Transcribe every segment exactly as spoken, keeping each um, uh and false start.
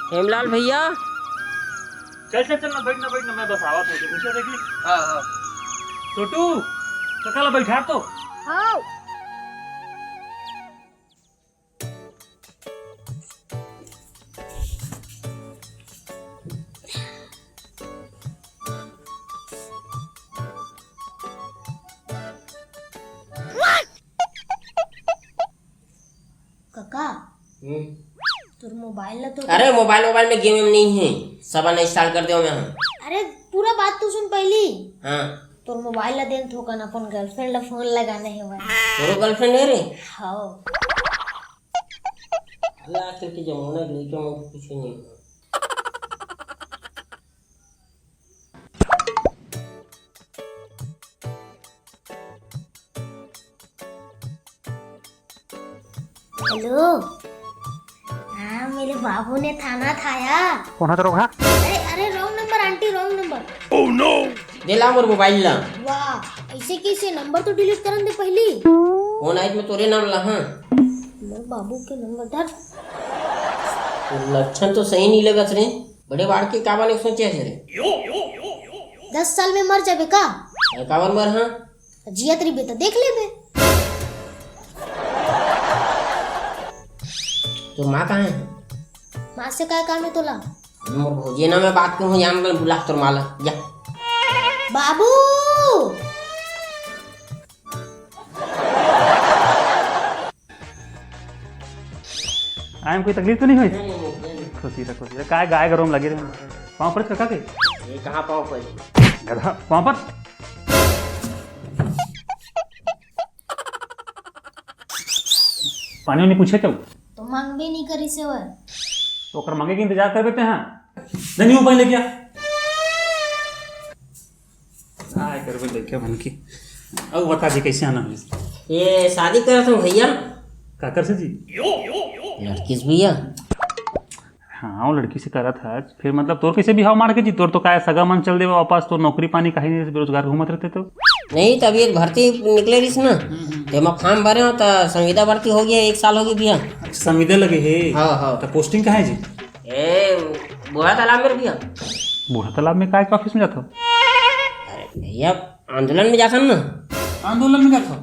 हेमलाल भैया। चल, चल, चल ना, बैठ ना, बैठ ना, मैं बस आवत हूँ, देखी। हाँ, हाँ। छोटू, कका ला बैठा तो। हाँ। कका, हम्म। तोर मोबाइल ला तो अरे, मोबाइल, मोबाइल में गेम वेम नहीं है, सब अनइंस्टॉल कर देव मैं। अरे, पूरा बात तो सुन पहली। हाँ। तोर मोबाइल ला देन थोकन, अपन गर्लफ्रेंड ला फोन लगाना है भाई। तोरो गर्लफ्रेंड है रे? हाँ। अरे, आजकल के जमाना के लइका मन कुछ नहीं है। हेलो। हाँ, मेरे बाबू ने थाना थाया। कौन है तेरे? अरे, अरे, wrong number aunty, wrong number. दे ला मोर मोबाइल ला। वाह, ऐसे कैसे? नंबर तो डिलीट करन दे पहली। फोन आए तो तोरे नाम ला, हाँ। मोर बाबू के नंबर धर। लक्षण तो सही नहीं लगत रे। बड़े बाढ़ के का बारे सोचे हस रे? दस साल में मर जाबे का? अरे काबर मर, हाँ? जियत रहिबे त देख लेबे। तो माँ कहाँ है? माँ से का काम है तोला? मोर भौजी ना, मैं बात करूँ, जान ले, बुला तोर माँ ला, जा। बाबू! आए में कोई तकलीफ तो नहीं हुई? नहीं, नहीं, नहीं। खुशी रह, खुशी रह। काय गाय गरम लगे रहे। पाँव पर कका के? ये कहाँ पाँव पर? गधा, पाँव पर। पानी उनी पूछे क्यों? तो मांगबे नहीं करी से वह। तो ओकर मांगे के इंतजार कर देते हैं। नहीं, नहीं, वो पानी लेके आ। काय करबे लइका मन के। अब बता जी, कैसे आना है? ये शादी करत हूँ भैया। काकर से जी? लड़की से भैया। हाँ, वो लड़की से करत है। फिर मतलब तोर कैसे बिहाव मार के जी? तोर तो काय सगा मन चल देवा वापस, तोर नौकरी पानी कहीं नहीं, बेरोजगार घूमत रहते तो। नहीं, तभी एक भर्ती निकले रहिस ना, तेमा फॉर्म भरे हो तो संविदा भर्ती हो गया, एक साल हो गया भैया। अच्छा, संविदा लगे है? हाँ, हाँ। तो पोस्टिंग कहाँ है जी? ए, बूढ़ा तालाब में भैया। बूढ़ा तालाब में काय के ऑफिस में जात हो? अरे भैया, आंदोलन में जाथन ना। आंदोलन में जाथो?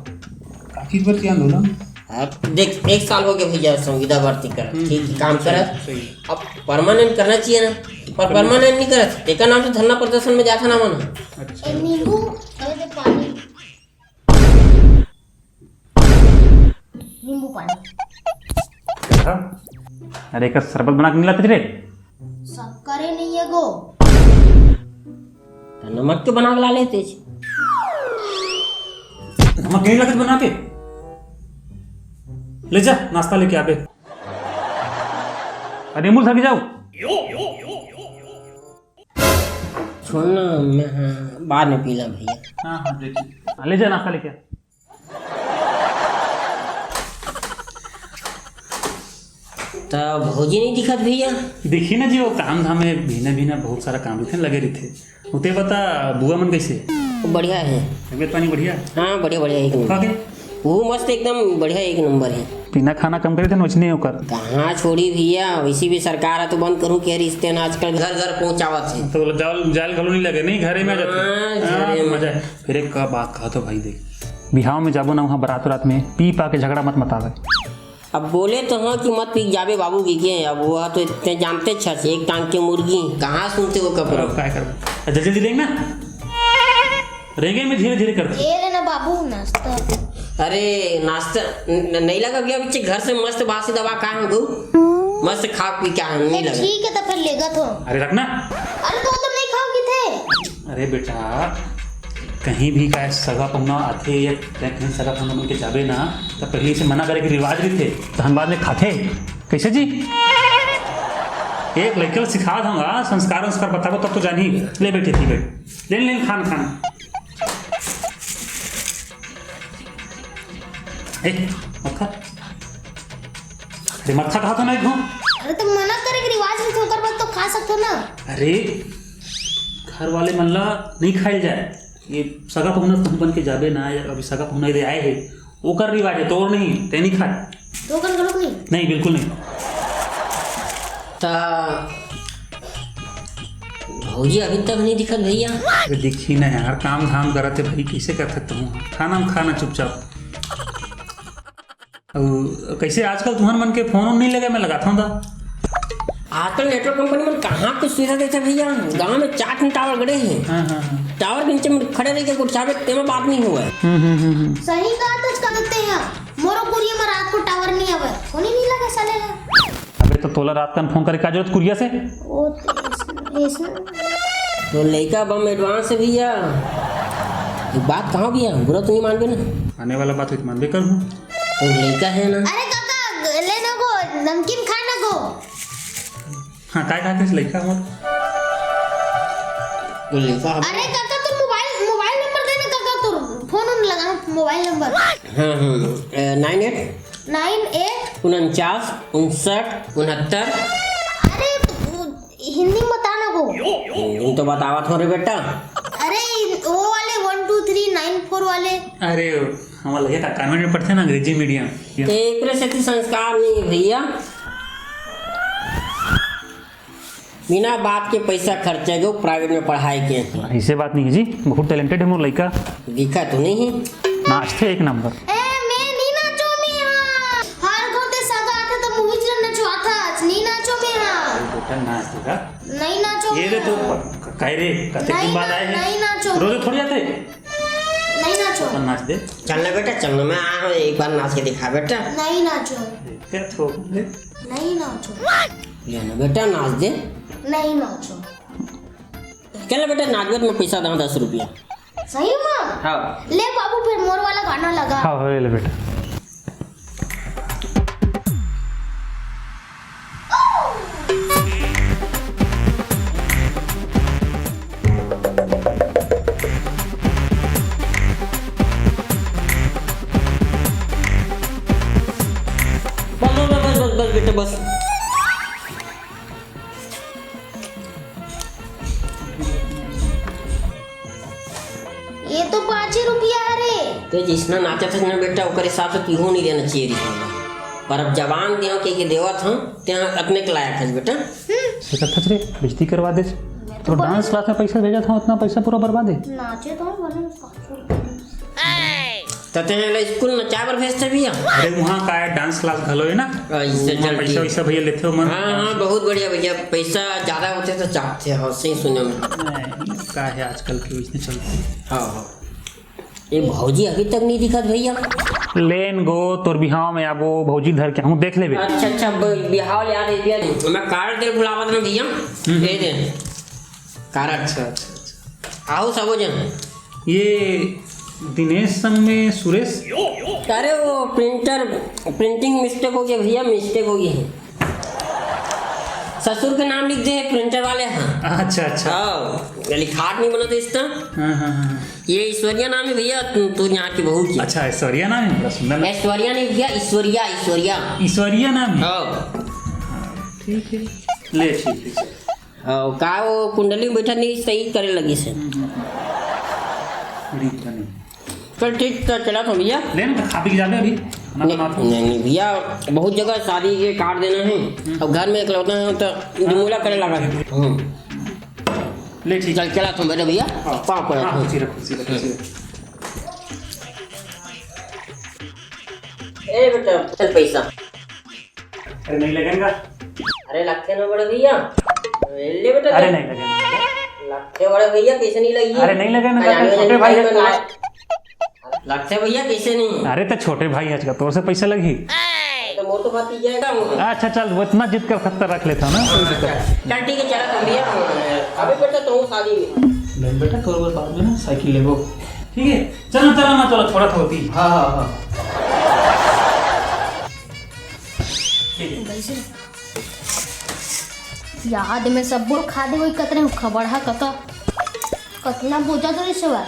का चीज बर के आंदोलन? अब देख, एक साल हो गया भैया संविदा भर्ती करत, हम्म, ठीक, हम्म, काम सही, करत। सही। अब परमानेंट करना चाहिए ना, पर परमानेंट नहीं करत, तेकर नाम से धरना प्रदर्शन में जाथन हमन। अच्छा। ए, नींबू, ये दे पानी। नींबू पानी। हाँ? अरे, एकर शरबत बना के नहीं लाते रे? शक्करे नहीं है गो। तो नमक के बना के ला लेते। नमक नहीं लगत बना के। ले जा, नाश्ता लेके आबे। अरे, मुंह थक जाओ। छोड़ ना, मैं, हाँ, बाद में पी ला भैया। हाँ, हाँ, देखिए। हाँ, ले जा, नाश्ता लेके आ। त भौजी नहीं दिखत भैया? देखी ना जी, वो काम धाम में भीना भीना बहुत सारा काम रहिथे, लगे रहिथे। उते बता, बुआ मन कैसे? बढ़िया है। तबीयत पानी बढ़िया? हाँ, बढ़िया, बढ़िया, एक नंबर। का के? वो मस्त, एकदम बढ़िया, एक नंबर है। बिना खाना कम करे थे, नोचनी है ओकर। कहाँ छोड़ी भैया, वैसे भी सरकार है तो बंद करूँ, कह रही, इससे ना आजकल घर घर पहुँचावत है। तो जाल, जाल घलो नहीं लगे, नहीं, घरे में आ जाते। हाँ, हाँ, घरे में। मजा है। फिर एक का बात कहा तो भाई, देख, बिहाव में जाबो ना, वहाँ बारात उरात में पी पा के झगड़ा मत मतावे। अब बोले तो हाँ कि मत पी के जाबे बाबू की के, अब वो तो इतने जानते छस, एक टांग के मुर्गी, कहाँ सुनते वो कपड़ा। अब काय करबो? जल्दी जल्दी रेंग ना, रेंगे में धीरे धीरे करते। ये ले ना बाबू नाश्ता। अरे नाश्ता न-, न-, नहीं लगा भैया, पीछे घर से मस्त बासी दवा का हम गऊ, मस्त खा पी के हम नहीं ए, लगा। ठीक है तो फिर लेगा तो। अरे रखना। अरे तो तुम नहीं खाओगी थे। अरे बेटा, कहीं भी काय सगा पहुना आथे या कहीं सगा पहुना मन के जाबे ना, त पहले से मना करे के रिवाज रहिथे। धनबाद में खाथे कैसे जी? एक लइका ल सिखा दूंगा, संस्कार, संस्कार बताबो तब तो जानी। ले बेटी, थी बैठ, ले, ले, खान, खान। ए, मत खा। अरे मत खा, कहा था ना एक घूं। अरे तो मना करे के रिवाज रहिथे, ओकर बाद तो खा सकथो ना। अरे, घर वाले मन ला नहीं खाइल जाए। ये सगा पहुना तुम बन के जाबे ना, या अभी सगा पहुना इधर आए है, ओकर रिवाज है, तोर नहीं, ते नहीं खाए। तो ओकर घलोक नहीं? नहीं, बिल्कुल नहीं। त भौजी अभी तक नहीं दिखत भैया। अरे दिखही ना यार, काम धाम करत हे भाई, कइसे करत हे तुहूं? खाना हम खाना चुपचाप। अउ कइसे आजकल तुहर मन के फोन उन नहीं लगे, मैं लगात हूं दा। आजकल नेटवर्क कंपनी मन कहाँ कुछ सुविधा देथे भैया, गांव में चार ठन टावर गड़े हे। हाँ, हाँ, हाँ। टावर के नीचे में खड़े रह के कुछ चाहबे तेमा बात नहीं हुआ है। हम्म, हम्म, हम्म, हम्म। सही कहा तो कर देते हैं। मोरो कुरिया में रात को टावर नहीं आवे, फोन ही नहीं लगे साले ला। अबे तो तोला रात कन फोन करे का जरूरत कुरिया से? ओ, तो ऐसा, ऐसा। तो लइका बम एडवांस है भैया। ये बात कहाँ भैया, बुरा तो नहीं मानबे ना? आने वाला बात हो तो मानबे कर हूँ। तो लइका है ना? अरे काका, ले ना गो, नमकीन खा ना गो। हाँ, काय खाते लइका हमर? तो लइका हम- अरे काका, तोर मोबाइल, मोबाइल नंबर दे ना काका, तोर फोन उन लगा, मोबाइल नंबर। हाँ, हाँ, अ, नाइन एट? Nine eight? उनचास, उनसठ, उनहत्तर। अरे, हिंदी में बता ना गो। हिंदी में तो बतावत हूँ रे बेटा। अरे, वो वाले वन टू थ्री नाइन फोर वाले। अरे, हमर लगे का कॉन्वेंट में पढ़थे ना, अंग्रेजी मीडियम। ते एकरे सेती संस्कार नहीं है भैया। बिना बाप के पैसा खर्चे गो प्राइवेट में पढ़ाई के। ऐसे बात नहीं है जी, बहुत टैलेंटेड है मोर लइका। दिखा तो नहीं है। नाचथे एक नंबर। ए, मैं नहीं नाचो मैं हाँ। हार को ते सगा आथे तो मुहिच नचवाथा, नहीं नाचो मैं हाँ। बेटा नाच देगा। नहीं नाचो ये मैं रे तो हाँ। प-, क-, काहे रे, कते नहीं दिन बाद ना-, आए हैं? नहीं नाचो। रोज थोड़ी आते हैं। नहीं नाचो। अपन नाच दे। चल ना बेटा, चल ना, मैं आया हूँ, एक बार नाच के दिखा बेटा। नहीं नाचो। क्या थोक दे? नहीं नाचो। ले ना बेटा, नाच दे। नहीं नाचो। चल ना बेटा, नाच दे, मैं पैसा दूँ दस रुपया। सही में? हाँ। ले बाबू, फिर मोर वाला गाना लगा। हाँ, ले ले बेटा। बस, बस, बस, बस, बस, बेटा, बस। ये तो पाँच ही रुपया है रे। ते जिसना नाचत हस ना बेटा, ओकर हिसाब से तुहू नहीं देना चाहिए रिश्वत। पर अब जवान देव के, के देवत हूँ, ते अतने के लायक हस बेटा। हम्म। से कथच रे, बेइज्जती करवा देस। मैं तो तो डांस क्लास में पैसा भेजत हूँ, उतना पैसा पूरा बर्बाद है। नाचे तो हम बोले पाँच सौ रुपया। त तें एला स्कूल नचाए बर भेजथे भैया? अरे, वहाँ का है, डांस क्लास घलो है ना। अइसे वहाँ चल पैसा ठीक। वैसा भैया लेथे ओमन। हाँ, हाँ, बहुत बढ़िया भैया, पैसा ज्यादा होथे त चाहथे, हाँ, सही सुने में। नहीं, का है आजकल के वैसने चलथे। हाँ, हाँ। ये भौजी अभी तक नहीं दिखत भैया। लेन गो, तोर बिहाव में आबो, भौजी धर के आहूँ, देख लेबे। अच्छा, अच्छा, ब-, बिहाव ले आ रही भैया। मैं कार्ड दे भुलावत ना भैया, हम्म। दे दे। कारड। अच्छा, अच्छा, अच्छा। आओ सबो जन। ये दिनेश संग में सुरेश। अरे वो प्रिंटर, प्रिंटिंग मिस्टेक हो गया भैया, मिस्टेक हो गई है। ससुर के नाम लिख दे प्रिंटर वाले, हाँ। अच्छा, अच्छा। हाँ, ये लिखाट नहीं बनत इस तरह। हाँ, हाँ, हाँ। ये ऐश्वर्या नाम है भैया, तू, तू यहाँ की बहू की। अच्छा, ऐश्वर्या नाम है, बड़ा सुंदर नाम। ऐश्वर्या नहीं भैया, ईश्वरिया, ईश्वरिया। ईश्वरिया नाम है? हाँ। हाँ, ठीक है। ले, ठीक है। अउ का वो कुंडली में बैठा नहीं सही करे लगी से। हम्म, हम्म, हम्म। रीत बनी। चल ठीक, तो चला तो भैया। ले ना, तो खा पी के जाबे अभी। खाना नहीं, बनात हूँ। नहीं, नहीं भैया, बहुत जगह शादी के कार्ड देना है। हम्म। अब घर में इकलौता है तो जुमला करे लगा है। हम्म। ले ठीक। चल, चला तो मेरे भैया। हाँ। पाँव पड़ा हाँ, था। खुशी रख, खुशी रख, खुशी रख। ए बेटा, चल पैसा। अरे नहीं लगेगा। अरे लगथे ना बड़े भैया। ले बेटा, अरे ले। नहीं लगेगा। लगथे बड़े भैया, कैसे नहीं लगी? अरे नहीं लगेगा ना, अरे तो छोटे भाई है। लगथे भैया, कैसे नहीं? अरे तो छोटे भाई है, आजकल तोर से पैसा लगही। तो मोर तो बात ही जाएगा। अच्छा चल, वो इतना जिद कर सकता रख लेता ना, कोई दिक्कत नहीं। चल ठीक है, चला तुम भैया। अभी बेटा तो शादी में। नहीं बेटा, तोर बाद में ना साइकिल लेबो। ठीक है, चल ना, चल ना, चल, थोड़ा तो होती। हाँ, हाँ, हाँ। ठीक है। याद में सब बोल खा दे वही कतरे खबर हा कका। कतना बोझा तो इसे बा।